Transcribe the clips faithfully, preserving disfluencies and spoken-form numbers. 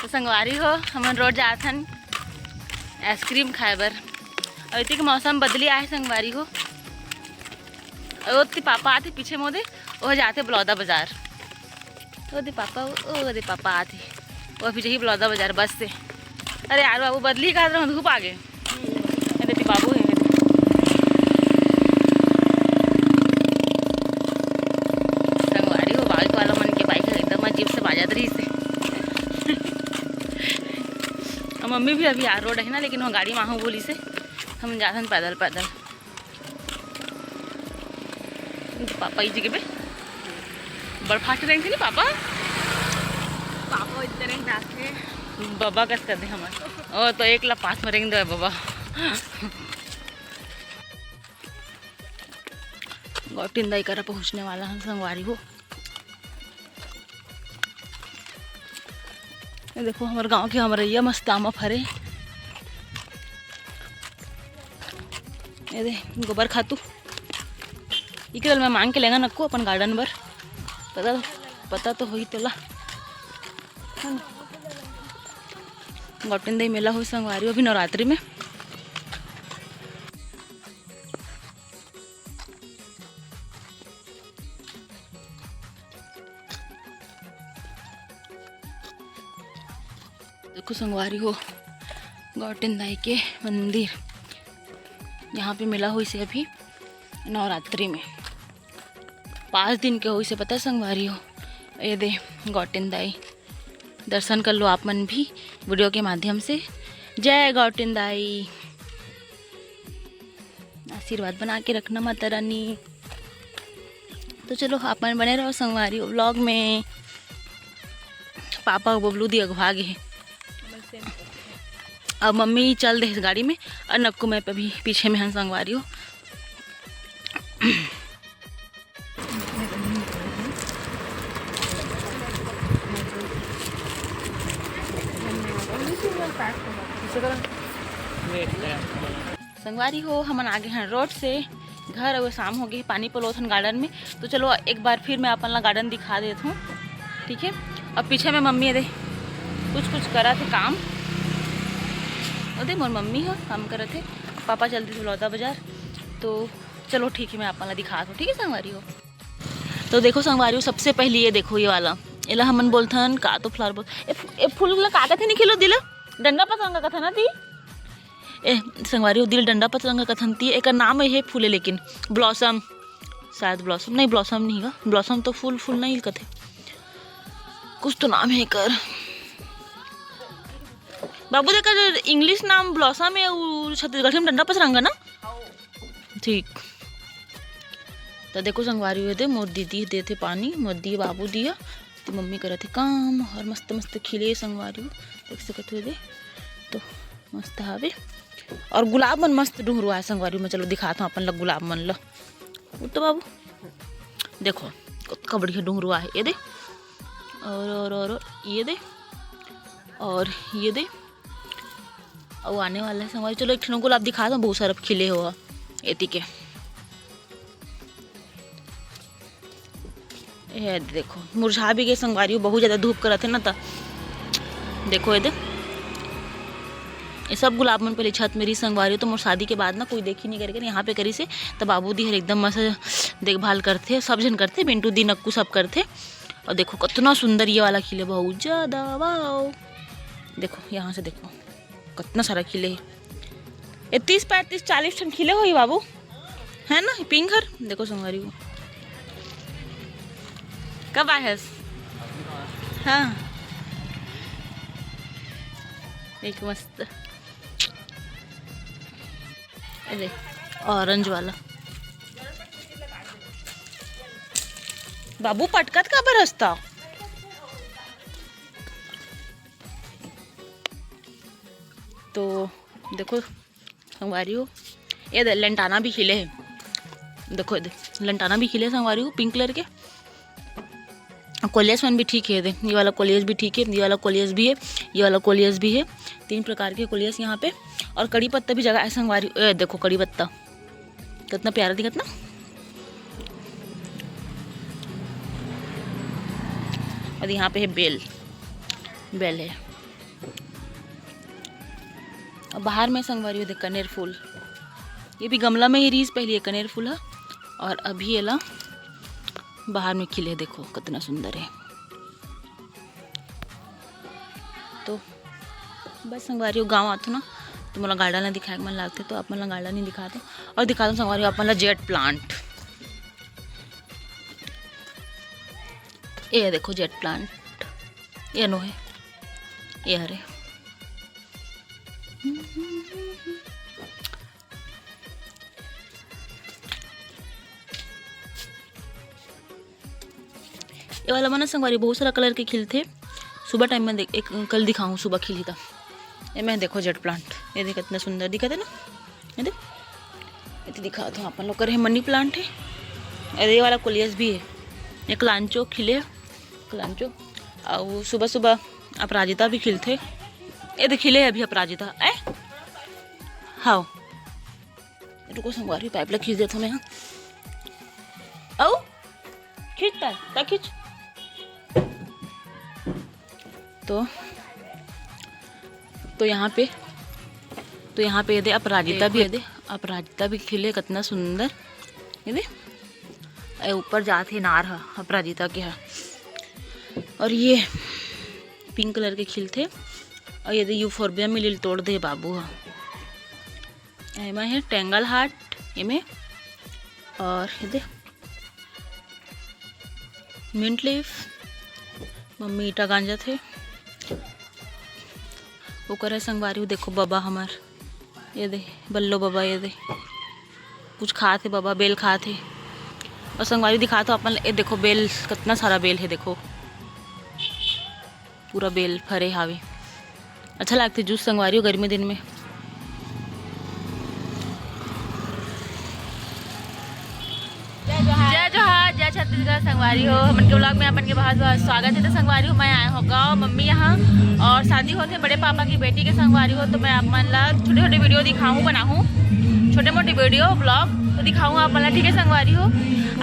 संगवारी हो, हमन रोड जात हन आइसक्रीम खाए बर। अउ इतिक मौसम बदली आहे संगवारी हो। अउ ओती पापा आथे पीछे मोदे, ओह जाथे बलौदा बाजार। ओ दे पापा, ओ दे पापा आथे, वो पीछे ही बलौदा बाजार बस से। अरे यार बाबू, बदली का तरह धूप आ गए। ये देखी बाबू है। संगवारी हो, बाइक वाला मन के बाइक ह एकदम अजीब से बाजत रहिस हे। अउ मम्मी भी अभी आर रोड है ना, लेकिन वो गाड़ी में आहूँ बोलिस हे, हम जाथन पैदल पैदल। पापा इही जगह पे बड़ फास्ट रेंग थे ना पापा। पापा इतना रेंग थे। बाबा कस कर दे हमर। ओ तो एक ला पास में रेंग दे बाबा। गौटिन दाई करा पहुँचने वाला हन संगवारी हो। ये देखो हमर गांव के अमरैया मस्त आमा फरे। ये दे गोबर खातू। इके ल मैं मांग के लेंगा नक्कू अपन गार्डन बर। पता, पता तो होही तोला। गौटिन दाई मेला होही संगवारी हो अभी नवरात्रि में। देखो संगवारी हो, गौटिन दाई के मंदिर, यहाँ पे मेला होइस हे अभी नवरात्रि में। पाँच दिन के होइस हे, पता हे संगवारी हो। ये दे गौटिन दाई, दर्शन कर लो आप मन भी वीडियो के माध्यम से। जय गौटिन दाई। आशीर्वाद बना के रखना माता रानी। तो चलो, आप मन बने रहो संगवारी व्लॉग में। पापा अउ बबलू दी अगवा गे हे। अब मम्मी चल दे गाड़ी में, अउ नक्कू मैं अभी पीछे में हन संगवारी हो। संगवारी हो, हमन आ गे हन रोड से घर, अउ शाम हो गे हे, पानी पलोत हन गार्डन में। तो चलो एक बार फिर मैं अपन ला गार्डन दिखा देत हूँ, ठीक है। अब पीछे में मम्मी दे कुछ कुछ करत हे काम, ओ दे मोर मम्मी ह काम करत हे, पापा चल दिस बलौदा बाजार। तो चलो ठीक है, मैं अपन ला दिखात हूँ, ठीक है संगवारी हो। तो देखो संगवारी हो, सबसे पहली ये देखो ये वाला, एला हमन बोलथन का तो फ्लावर बोल, ए फू-, ए फूल ला का कथे निखिलो दिल? डंडा पतंगा कथे ना दी? ए संगवारी हो, दिल डंडा पतंगा कथन ती, एकर नाम हे फूल हे लेकिन ब्लॉसम, शायद ब्लॉसम, नहीं ब्लॉसम नहीं गा, ब्लॉसम तो फूल, फूल नहीं कथे, कुछ तो नाम हे एकर। बाबू देख, एकर इंग्लिश नाम ब्लॉसम हे, उ छत्तीसगढ़ी में डंडा पतरंगा ना? ठीक। तो देखो संगवारी हो दे, मोर दीदी देथे पानी, मोर दी बाबू दिया, तो मम्मी करत हे काम, अउ मस्त मस्त खिले संगवारी हो, देख सकत हो दे, तो मस्त हावे। अउ गुलाब मन मस्त डुहरुआ हे संगवारी हो, मैं चलो दिखात हूँ अपन ला गुलाब मन ला। उठ तो बाबू, देखो कतका बढ़िया डुहरुआ हे, ये दे, अउ, अउ, अउ, अउ ये दे, अउ ये दे, अउ आने वाला हे संगवारी। चलो एक ठन गुलाब दिखा दो, बहुत सारा खिले हो एती के। ये देखो मुरझा भी गे संगवारी हो, बहुत ज्यादा धूप करत हे ना, त देखो ये दे, ये सब गुलाब मन पहले छत में रही संगवारी हो, तो मोर शादी के बाद ना कोई देखी नहीं करके यहाँ पे करिस हे, त बाबू दी हर एकदम मस्त देखभाल करथे, सब झन करथे, मिंटू दी नक्कू सब करथे। अउ देखो कतना सुंदर ये वाला खिले, बहुत ज्यादा, वाओ। देखो यहाँ से देखो कतना सारा खिले हे। ये तीस पैंतीस चालीस ठन खिले होही बाबू, है ना? पिंक हर देखो संगवारी हो। कब आए हस? हाँ, एक मस्त, ये देख, ऑरेंज वाला। बाबू पटकत काबर हस त? तो देखो संगवारी हो, ये दे लंटाना भी खिले हे। देखो ये दे, लंटाना भी खिले हे संगवारी हो, पिंक कलर के। कोलियस मन भी ठीक हे, ये दे, ये वाला कोलियस भी ठीक हे, ये वाला कोलियस भी हे, ये वाला कोलियस भी हे। तीन प्रकार के कोलियस यहाँ पे। अउ कड़ी पत्ता भी जगाए हे संगवारी, ए, देखो कड़ी पत्ता कतना प्यारा दिखत ना। अउ यहाँ पे हे बेल, बेल हे। बाहर में संगवारी हो, देख, कनेर फूल, ये भी गमला में ही रिहिस पहली, ये कनेर फूल ह। और अभी एला बाहर में खिले, देखो कितना सुंदर है। तो बस संगवारी हो, गाँव आथो ना, तो मोला गार्डन ला दिखाए के मन लागथे, तो आप मन ला गार्डन ही दिखाथो। और दिखाथो संगवारी हो, आप मन ला जेट प्लांट, ये देखो जेट प्लांट, ये नो है, ये हरे। ये वाला मन संगवारी बहुत सारा कलर के खिलथे। सुबह टाइम में देख, एक कल दिखाऊँ, सुबह खिली था। ये मैं देखो जेट प्लांट, ये देख कितना सुंदर दिखत है ना, ये देख, ये तो दिखा दो आप लोग करे, मनी प्लांट है। अरे ये वाला कोलियस भी है, ये कलांचो खिले, कलांचो। और सुबह सुबह अपराजिता भी खिलथे, ये देख खिले है अभी अपराजिता। ए हाँ, रुको संगवारी, पाइप ला खींच देता मैं। हाँ, आओ, खींच, ता, ता खींच। तो, तो यहाँ पे, तो यहाँ पे ये दे अपराजिता भी, ये दे अपराजिता भी खिले, कितना सुंदर। ये दे, ए, ऊपर जात हे नार ह अपराजिता के ह। और ये पिंक कलर के खिलथे। और ये दे यूफोर्बिया में लील तोड़ दे बाबू ह। एमा हे टेंगल हार्ट एमे, और ये दे मिंट लीफ, मम्मी ईटा गांजत हे। ओकर हे संगवारी हो, देखो बबा हमार, ये दे बल्लो बबा, ये दे कुछ खात हे बबा, बेल खात हे। और संगवारी दिखात हो अपन, ये देखो बेल, कितना सारा बेल है, देखो। पूरा बेल फरे हावे। अच्छा लागथे जूस संगवारी हो गर्मी दिन में। जय जोहार, जय छत्तीसगढ़ संगवारी हो, हमन के vlog में अपन के बहुत बहुत स्वागत है। तो संगवारी हो, मैं आए हो गाँव मम्मी यहाँ, और शादी होथे बड़े पापा की बेटी के संगवारी हो, तो मैं आप मन ला छोटे छोटे वीडियो दिखाऊँ, बनाऊँ छोटे मोटे वीडियो vlog, तो दिखाऊँ आप मन ला, ठीक है संगवारी हो।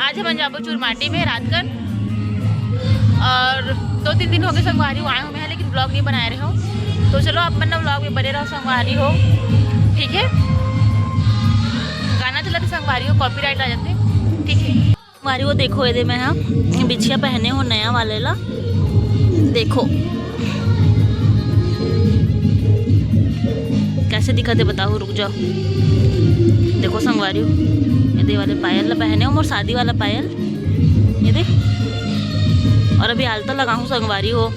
आज हमन जाबो चुरमाटी में रात कन, और दो तीन दिन हो गए संगवारी हो आए हो मैं, लेकिन vlog नहीं बनाए रहे हो। तो चलो आप मन ना vlog में बने रहो संगवारी हो, ठीक है। गाना चला तो संगवारी हो, कॉपीराइट आ जाते, ठीक है। संगवारी हो, देखो ये दे मैं हाँ बिछिया पहने हो नया वाले ला, देखो कैसे दिखत हे बताओ, रुक जाओ। देखो संगवारी हो, ये दे वाले पायल ला पहने हो, मोर शादी वाला पायल, ये दे। और अभी आलता लगाहूँ संगवारी हो।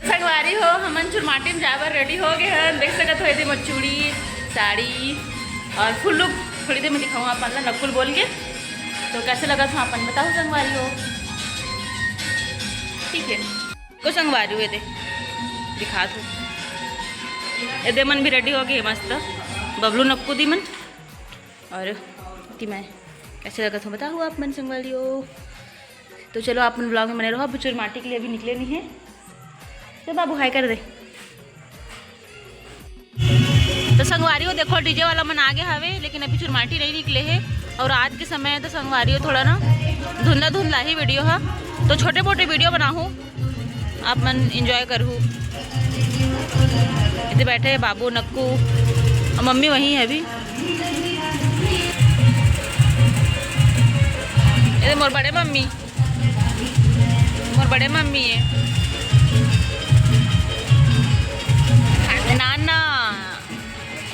संगवारी हो, हमन चुरमाटी में जाए बर ready हो गए हन। देख सकत हो, एदे मोर चूड़ी, साड़ी और full look थोड़ी देर में दिखाऊँ आप मन ला नकुल बोल के। तो कैसे लगत हो आप मन बताओ संगवारी हो, ठीक है। को संगवारी हो, एदे दिखात हो, एदे मन भी ready हो गए मस्त, बबलू नक्कू दी मन। और कि मैं कैसे लगत हो बताओ आप मन संगवारी हो। तो चलो आप मन vlog में बने रहो। अब चुरमाटी के लिए अभी निकले नहीं है। चल बाबू हाय कर दे। तो संगवारी हो देखो डीजे वाला मन आगे हवे, लेकिन अभी चुरमाटी नहीं निकले है। और रात के समय है तो संगवारी हो थोड़ा ना धुंधला धुंधला ही वीडियो है, तो छोटे मोटे वीडियो बनाहूँ, आप मन enjoy करहू। इधर बैठे हैं बाबू नक्कू और मम्मी वहीं है अभी। इधर मोर बड़े मम्मी, मोर बड़े मम्मी है। नाना,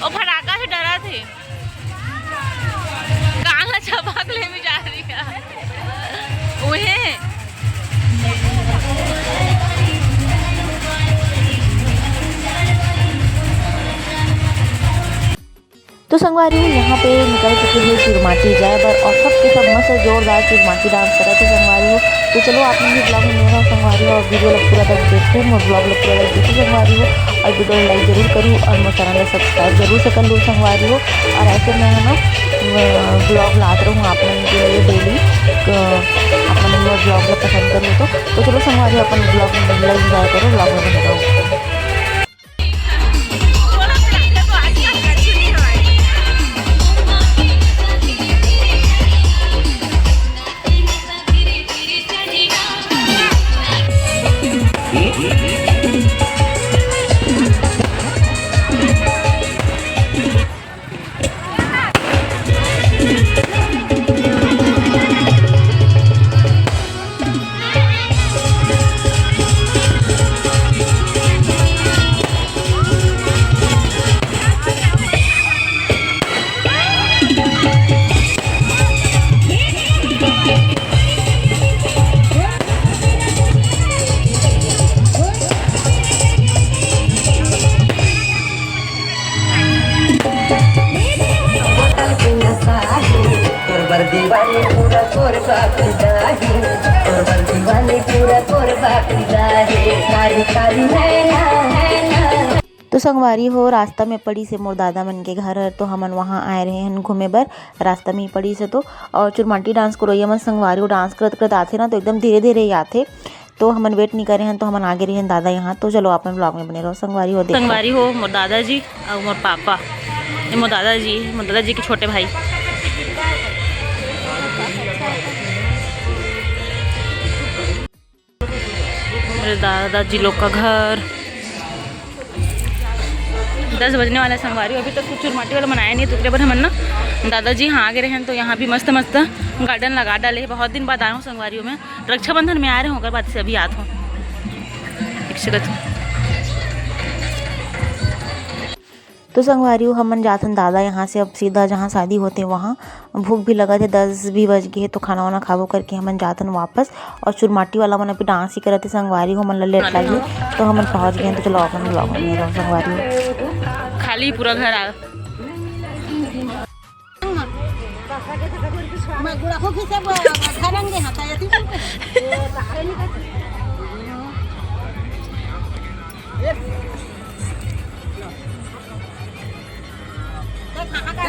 ओ फटाका से डरा थे। कान ला चबाक ले भी जा रही है। उहे। तो संगवारी हो, यहाँ पे निकल चुके हैं चुरमाटी जाए बर और सबके सब मस्त जोरदार चुरमाटी डांस करे थे संगवारी हो। तो चलो आप लोग भी vlog में बने रहो संगवारी हो और वीडियो ला पूरा तक देखो, मोर vlog ला पूरा तक देखो संगवारी हो। और वीडियो ला like जरूर करूँ और मोर channel ला subscribe जरूर से कर लो संगवारी हो। और ऐसे मैं है ना vlog लात रहूँ आप लोगों के लिए daily। आप लोग मोर vlog ला पसंद करो तो, तो चलो संगवारी हो अपन vlog में enjoy करो, vlog में बने रहो। दिवाली पूरा कोरबा फिदा हे, कोरबा दिवाली पूरा कोरबा फिदा हे, कारी कारी नैना, नैना। तो संगवारी हो, रास्ता में पड़ीस हे मोर दादा मन के घर हर, तो हमन वहाँ आए रहे हन घूमे बर। रास्ता में ही पड़ीस हे तो, और चुरमाटी डांस करोइया मन संगवारी हो डांस करत करत आथे ना, तो एकदम धीरे धीरे ही आथे। तो हमन वेट नहीं करे हन, तो हमन आगे रहे हन दादा यहाँ। तो चलो, आप मन ब्लॉग में बने रहो संगवारी हो, देखो। संगवारी हो, मोर दादाजी और मोर पापा, ये मोर दादाजी, मोर दादाजी के छोटे भाई। मेरे दादाजी लोग का घर। दस बजने वाला है संगवारी, अभी तक कुछ चुरमाटी वाला मनाया नहीं है, तो ओकरे बर हमन ना दादाजी यहाँ आगे रहे हैं, तो यहाँ भी मस्त मस्त गार्डन लगा डाले हैं। बहुत दिन बाद आया हूँ संगवारी में, रक्षाबंधन में आ रहे हों, ओकर बाद से अभी आत हूँ। एक सेकंड। तो संगवारी हो, हमन जाथन दादा यहाँ से अब सीधा जहाँ शादी होते वहाँ। भूख भी लगत हे, दस भी बज गए हे, तो खाना वाना खाबो करके हमन जाथन वापस। और चुरमाटी वाला मन अभी डांस ही करत हे संगवारी हो, हमन ला लेट लागी, तो हमन पहुँच गए। तो चलो, अपन ब्लॉग में रहो संगवारी हो। खाली पूरा घर आ।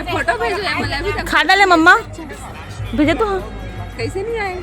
फोटो भेजो यार, मला भी खा डाले मम्मा, भेजे तो हाँ। कैसे नहीं आए?